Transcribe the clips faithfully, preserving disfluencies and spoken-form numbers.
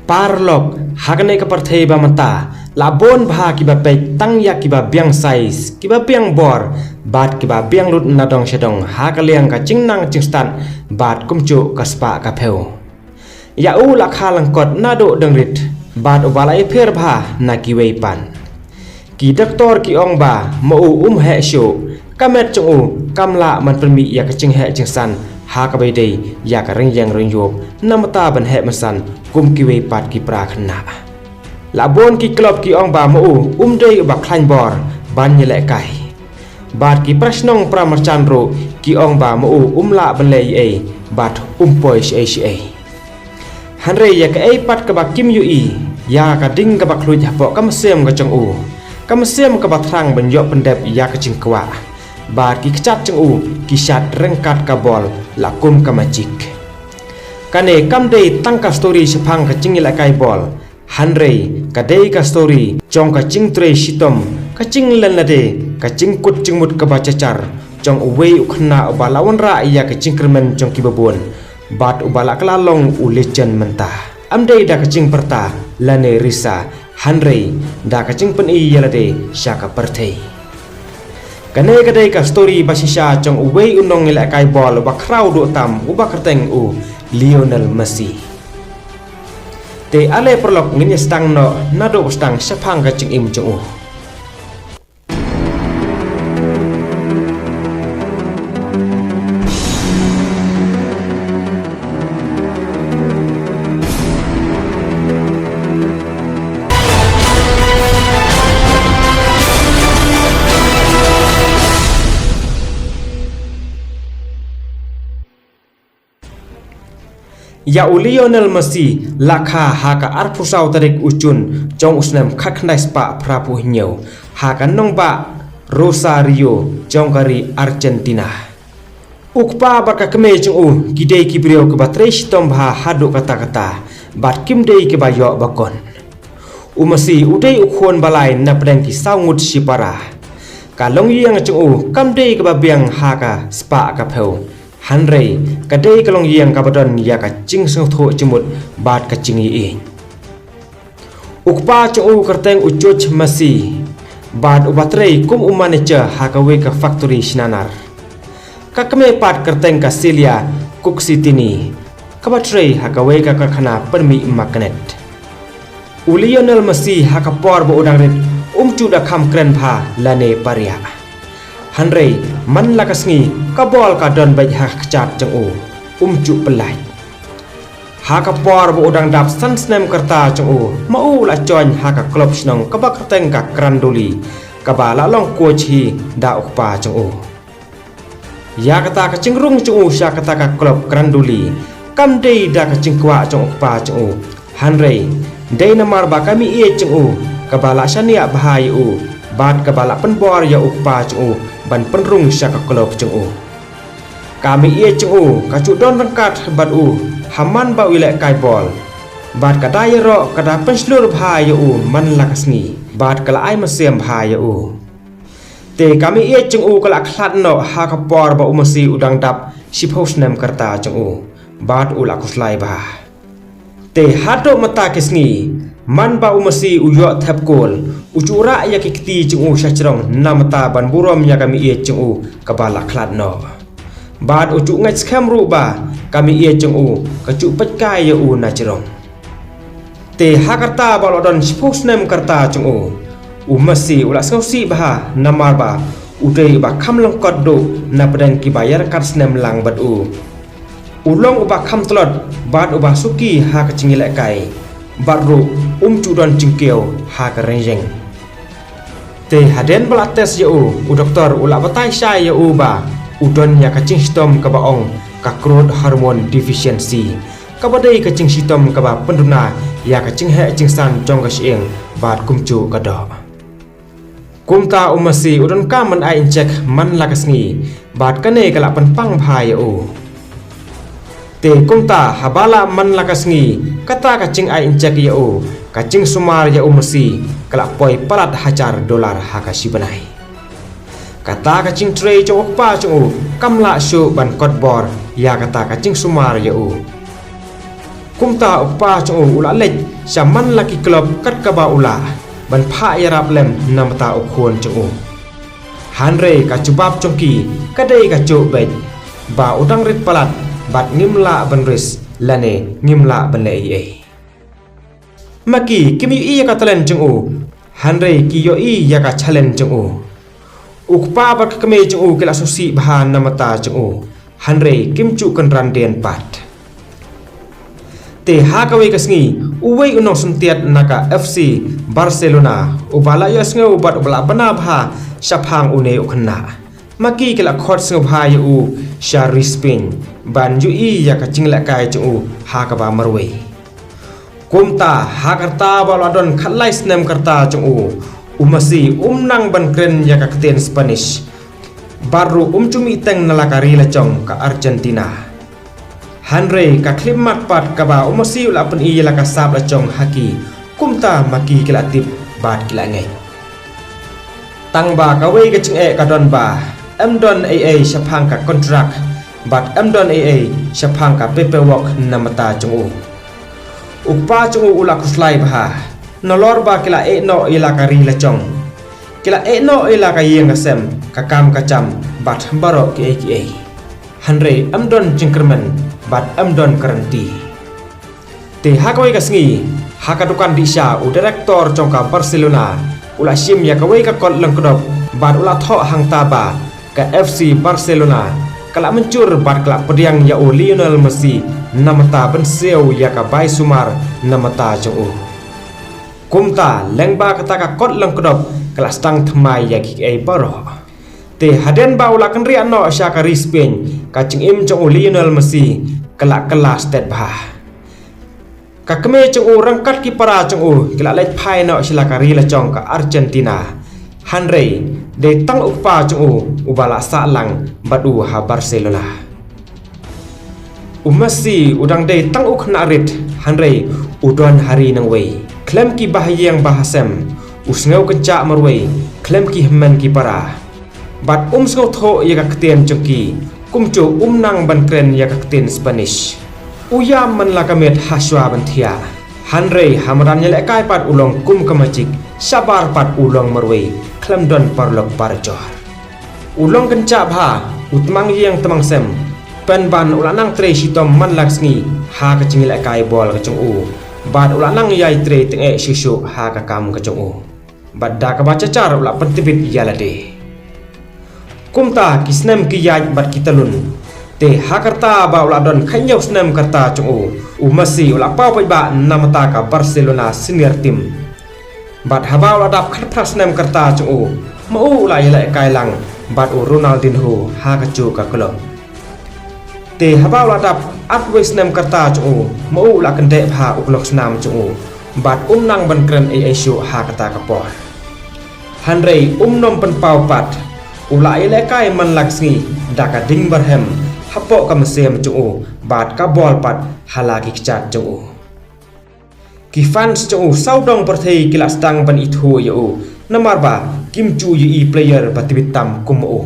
Paralok, ha kane ka pyrthei ba mynta la bun bha kiba peit tang ïa kiba biang size, kiba biang bor bad kiba biang lut na dong sha dong ha ka liang ka jingnang jingstad bad kumjuh ka spah ka phew. Ïa u la kha lyngkot naduh dang rit bad uba la ïapher bha na kiwei pat. Ki doktor ki ong ba ma u um heh shuh, ka met jong u kam lah ban pynmih ïa ka jingheh jingsan ha kaba ïadei ïa ka ryngïeng ryngïup namar ban heh ban san kum kiwei pat ki para khynnah. La bun ki club ki ong ba ma u um dei uba khlaiñ bor ban ïalehkai. Bad ki para shnong para marjan ruh ki ong ba ma u um lah ban leh ei ei bad um poi shaei shaei. Hynrei ïa kaei pat kaba kim ïohi ïa ka ding kaba khluit hapoh ka mynsiem ka jong u, ka mynsiem kaba thrang ban ïoh pyndep ïa ka jingkwah. Bad ki kjat jong u ki shad ryngkat ka bol la kum ka magic. Kane kam dei tang ka story shaphang ka jingïalehkai bol, hynrei ka dei ka story jong ka jingtrei shitom, ka jinglen lade, ka jingkut jingmut kaba jynjar jong uwei u khynnah uba la wanrah ïa ka jingkyrmen jong kiba bun bad uba la kylla long u legend mynta. Ym dei da ka jingpyrta lane risa, hynrei da ka jingpyni ïa lade sha ka pyrthei. Kane ka dei ka story ba shisha jong uwei u nongïalehkai bol uba khraw duh tam uba kyrteng u Lionel Messi. Te ale paralok, ngin ïa sdang noh naduh ba sdang shaphang ka jingim jong u. Ïa u Lionel Messi la kha ha ka arphew saw tarik u Jun jong u snem khatkhyndai spah phraphew hynñiew ha ka nongbah Rosario jong ka ri Argentina. U kpa bad ka kmie jong u ki dei ki briew kiba trei shitom bha haduh katta katta bad kim dei kiba ïoh bakun. U Messi u dei u khun ba lai na pdeng ki saw ngut shipara. Ka longïing jong u kam dei kaba biang ha ka spah ka phew, hynrei ka dei ka longïing kaba don ïa ka jingsngewthuh jingmut bad ka jingïeit. U kpa jong u kyrteng u Jorge Messi bad uba trei kum u manager ha kawei ka factory shna nar. Ka kmie pat kyrteng ka Celia Cuccittini, kaba trei ha kawei ka karkhana pynmih magnet. U Lionel Messi ha ka por ba u dang rit um ju da kham kren bha lane pariah. Hynrei man la ka sngi ka bol ka don beit ha ka kjat jong u, um ju pyllait. Ha ka por ba u dang dap san snem ka rta jong u, ma u la join ha ka klub shnong kaba kyrteng ka Grandoli, kaba la long coach hi da u kpa jong u. Ïa kata ka jingrung jong u sha kata ka klub Grandoli kam dei da ka jingkwah jong u kpa jong u, hynrei dei namar ba ka meiieit jong u kaba la shaniah bha ïa u bad kaba la pynbor ïa u kpa jong u ban pynrung sha ka klub jong u. Ka meiieit jong u ka ju don ryngkat bad u ha man ba u ïalehkai bol, bad ka da ïaroh ka da pynshlur bha ïa u man la ka sngi bad ka la ai mynsiem bha ïa u. Te ka meiieit jong u ka la khlad noh ha ka por ba u Messi u dang dap shiphew snem ka rta jong u bad u la khuslai bha. Te haduh mynta ki sngi, man ba u Messi u ïoh thep kol, u ju rah ïa ki kti jong u sha jrong namar ban burom ïa ka meiieit jong u kaba la khlad noh. Bad u ju ngeit skhem ruh ba ka meiieit jong u ka ju peit kai ïa u na jrong. Te ha ka rta ba u la don shiphew snem ka rta jong u, u Messi u la sngewsih bha namar ba u dei uba kham lyngkot duh na pdeng kiba ïaryngkat snem lang bad u. U long uba kham tlot bad uba suki ha ka jingïalehkai, bad ruh um ju don jingkiew ha ka ryngïeng. Te hadien ba la test ïa u, u doktor u la batai shai ïa u ba u don ïa ka jingshitom kaba ong ka growth hormone deficiency, kaba dei ka jingshitom kaba pynduna ïa ka jingheh jingsan jong ka shyieng bad kumjuh ka doh. Kumta u Messi u donkam ban ai injek man la ka sngi, bad kane ka la pynpang bha ïa u. Te kumta haba la man la ka sngi, kata ka jingai injek ïa u, ka jingsumar ïa u Messi ka la poi palat hajar dollar ha ka shibnai. Kata ka jingtrei jong u kpa jong u kam lah shuh ban kot bor ïa kata ka jingsumar ïa u. Kumta u kpa jong u u la leit sha man la ki club kat kaba u lah ban phah ïarap lem na bynta u khun jong u. Hynrei ka jubab jong ki ka dei ka juh beit ba u dang rit palat bad ngim lah ban risk lane ngim lah ban leh ei ei. Ma ki kim ïohi ïa ka talent jong u, hynrei ki ïohi ïa ka challenge jong u. U kpa bad ka kmie jong u ki la sngewsih bha na bynta jong u, hynrei kim ju kynran dien pat. Te ha kawei ka sngi, uwei u nongshyntiat na ka F C Barcelona, uba la ïohsngew bad uba la bna bha shaphang une u khynnah, ma ki ki la khot sngewbha ïa u sha ri Spain ban ïohi ïa ka jinglehkai jong u ha kaba marwei. Kumta ha ka rta ba u la don khatlai snem ka rta jong u, u Messi um nang ban kren ïa ka ktien Spanish bad ruh um ju mih teng na la ka ri la jong ka Argentina. Hynrei ka khyllipmat pat kaba u Messi u la pyni ïa la ka sap la jong ha ki, kumta ma ki ki la tip bad ki la ngeit. Tang ba kawei ka jingeh ka don ba em don ei ei shaphang ka kontrak bad em don ei ei shaphang ka paperwork na bynta jong u. U kpa jong u u la khuslai bha nalor ba ki la ïeh noh ïa la ka ri la jong, ki la ïeh noh ïa la ka ïing ka sem, ka kam ka jam bad baroh kiei kiei. Hynrei em don jingkyrmen bad em don guarantee. Te ha kawei ka sngi, ha ka dukan dih sha, u director jong ka Barcelona u la shim ïa kawei ka kot lyngkdop bad u la thoh hangta ba ka F C Barcelona ka la mynjur bad ka la pdiang ïa u Lionel Messi na bynta ban siew ïa ka bai sumar na bynta jong u. Kumta lyngba kata ka kot lyngkdop ka la sdang thymmai ïa kiei kiei baroh. Te hadien ba u la kynriah noh sha ka ri Spain, ka jingim jong u Lionel Messi ka la kylla stet bha. Ka kmie jong u ryngkat ki para jong u ki la leit phai noh sha la ka ri la jong ka Argentina. Hynrei dei tang u kpa jong u uba la sah lang bad u ha Barcelona. U Messi u dang dei tang u khynnah rit, hynrei u don ha ri nongwei. Khlem ki bahaïing bahasem, u sngew kynjah marwei khlem ki hynmen ki para. Bad um sngewthuh ïa ka ktien jong ki, kumjuh um nang ban kren ïa ka ktien Spanish. U ïam man la ka miet ha shuwa ban thiah. Hynrei ha madan ïalehkai pat u long kum ka magic, shabar pat u long marwei khlem don paralok parajor. U long kynjah bha, u tmang ïing tmang sem. Pynban u la nang trei shitom man la ka sngi ha ka jingïalehkai bol ka jong u. Bad u la nang ïai trei tyngeh shuh shuh ha ka kam ka jong u. Bad da kaba jynjar u la pyntbit ïa lade. Kumta ki snem ki ïaid bad ki talun. Te ha ka rta ba u la don khathynñiew snem ka rta jong u, u Messi u la paw paidbah na bynta ka Barcelona senior team. Bad haba u la dap khatphra snem ka rta jong u, ma u u la ïalehkai lang bad u Ronaldinho ha kajuh ka club. Te haba u la dap arphew snem ka rta jong u, ma u u la kyndeh bha u klok snam jong u bad um nang ban kren ei ei shuh ha kata ka por. Hynrei um nym pynpaw pat, u la ïalehkai man la ka sngi da ka ding barhem hapoh ka mynsiem jong u bad ka bol pat ha la ki kjat jong u. Ki fans jong u sawdong pyrthei ki la sdang ban ithuh ïa u, namar ba kim ju ïohi player ba tbit tam kum u.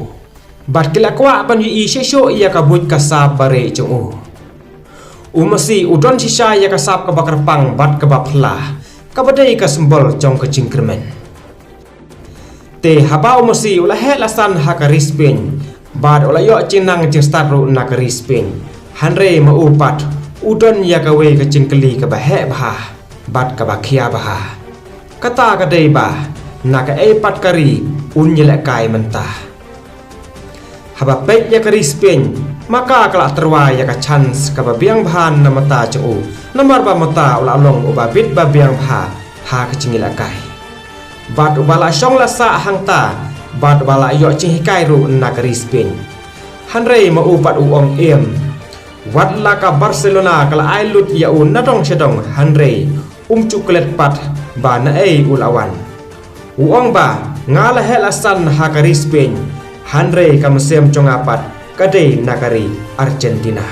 Bad ki la kwah ban ïohi shisha ïa ka buit ka sap ba rieh jong u. U Messi u don shisha ïa ka sap kaba kyrpang bad kaba phylla, kaba dei ka symbol jong ka jingkyrmen. Te haba u Messi u la heh la san ha ka ri Spain, bad u la ïoh jingnang jingstad ruh na ka ri Spain. Hynrei ma u pat, u don ïa kawei ka jingkylli kaba heh bha bad kaba khia bha. Kata ka dei ba, na kaei pat ka ri un ïalehkai mynta. Haba peit ïa ka ri Spain, ma ka ka la tyrwa ïa ka chance kaba biang bha na bynta jong u, namar ba mynta u la long uba bit ba biang bha ha ka jingïalehkai. Bad uba la shong la sah hangta, bad uba la ïoh jinghikai ruh na ka ri Spain. Hynrei ma u pat u ong em. Wat la ka Barcelona ka la ai lut ïa u na dong sha dong, hynrei um ju klet pat ba naei u la wan. U ong ba, nga la heh la san ha ka ri Spain, hynrei ka mynsiem jong nga pat ka dei na ka ri Argentina.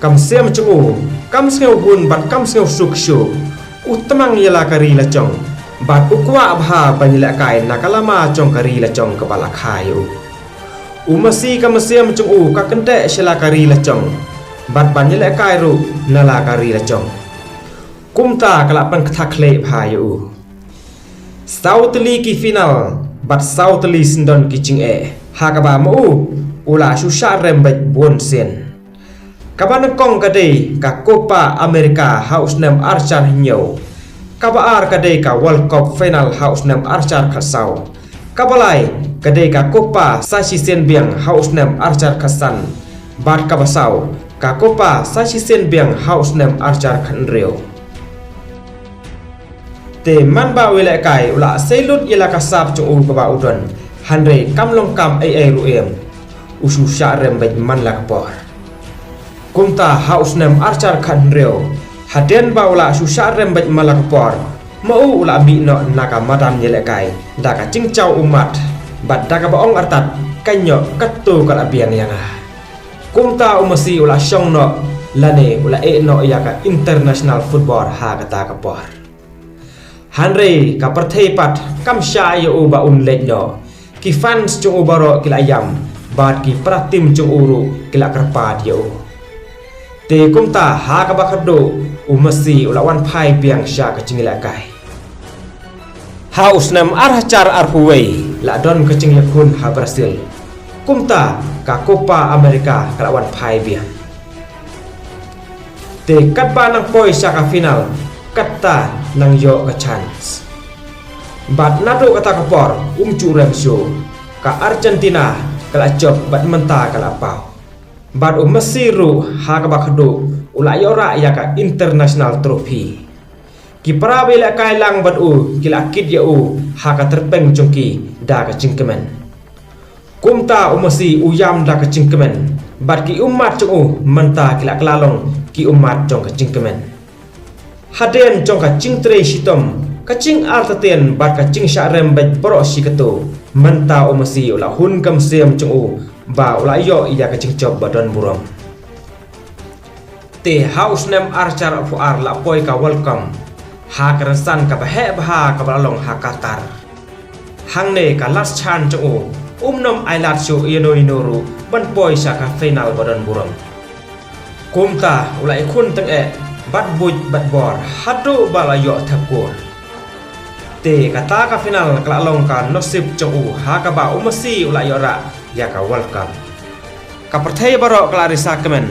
Ka mynsiem jong u kam sngewhun bad kam sngewsuk shuh. U tmang ïa la ka ri la jong bad u kwah bha ban ïalehkai na ka lama jong ka ri la jong kaba la kha ïa u. U Messi ka mynsiem jong u ka kyndeh sha la ka ri la jong. bad ban ïalehkai ruh na la ka ri la jong. Kumta ka la pynkthah khleh bha ïa u. Saw tylli ki final bad saw tylli syndon ki jingeh, ha kaba ma u u la shu shah rem beit bun sien. Kaba nyngkong ka dei ka Copa America ha u snem arhajar hynñiew. Kaba ar ka dei ka World Cup final ha u snem arhajar khatsaw. Kaba lai ka dei ka Copa sa shisien biang ha u snem arhajar khatsan. Bad kaba saw ka Copa sa shisien biang ha u snem arhajar khathynriew. Te man ba u ïalehkai u la sei lut ïa la ka sap jong u kaba u don, hynrei kam long kam ei ei ruh em, u shu shah rem beit man la ka por. Kumta ha u snem arhajar khathynriew, hadien ba u la shu shah rem beit man la ka por, ma u u la mih noh na ka madan ïalehkai da ka jingjaw ummat bad da kaba ong artat, "Ka ñiuh katto ka la biang ïa nga." Kumta u Messi u la shong noh lane u la eh noh ïa ka international football ha kata ka por. Hynrei ka pyrthei pat kam shah ïa u ba un leit noh. Ki fans jong u baroh ki la ïam bad ki para tim jong u ruh ki la kyrpad ïa u. Te kumta ha kaba khatduh u Messi u la wan phai biang sha ka jingïalehkai. Ha u snem arhajar arphew wei la don ka jingïakhun ha Brazil. Kumta ka Copa America ka la wan phai biang. Te katba nang poi sha ka final, katta nang ïoh ka chance. Bad naduh kata ka por um ju rem shuh, ka Argentina ka la jop bad mynta ka la paw. Bad u Messi ruh ha kaba khatduh u la ïoh rah ïa ka international trophy. Ki para ba ïalehkai lang bad u ki la kit ïa u ha ka tyrpeng jong ki da ka jingkmen. Kumta u Messi u ïam da ka jingkmen bad ki ummat jong u mynta ki la kylla long ki ummat jong ka jingkmen. Hadien jong ka jingtrei shitom, ka jingartatien bad ka jingshah rem beit baroh shi katto, mynta u Messi u la hun ka mynsiem jong u ba u la ïoh ïa ka jingjop ba don burom. Te ha u snem arhajar arphew ar la poi ka World Cup ha ka rynsan kaba heh bha kaba la long ha Qatar. Hangne ka last chance jong u, um nym ailad shuh ïano ïano ruh ban poi sha ka final ba don burom. Kumta u la ïakhun tyngeh bad buit bad bor haduh ba la ïoh thep gol. Te kata ka final ka la long ka nasib jong u ha kaba u Messi u la ïoh rah ïa ka World Cup. Ka pyrthei baroh ka la risa kmen,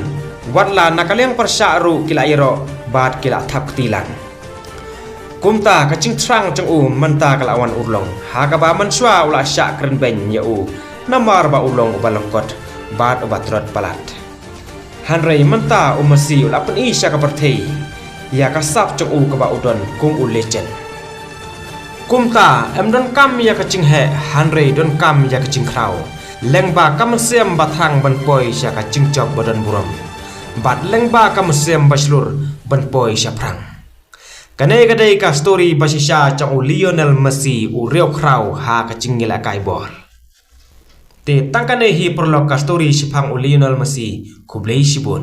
watla na ka liang pyrshah ruh ki la ïaroh bad ki la thap kti lang. Kumta ka jingthrang jong u mynta ka la wan urlong, ha kaba mynshuwa u la shah kren beiñ ïa u namar ba u long uba lyngkot bad uba trot palat. Hynrei mynta u Messi u la pyni sha ka pyrthei ïa ka sap jong u kaba u don kum u legend. Kumta em donkam ïa ka jingheh, hynrei donkam ïa ka jingkhraw. Lyngba ka mynsiem ba thrang ban poi sha ka jingjop ba don burom, bad lyngba ka mynsiem ba shlur ban poi shaphrang. Kane ka dei ka story ba shisha jong u Lionel Messi, u riewkhraw ha ka jingïalehkai bol. Te tang kane hi paralok ka story shaphang u Lionel Messi. Khublei shibun.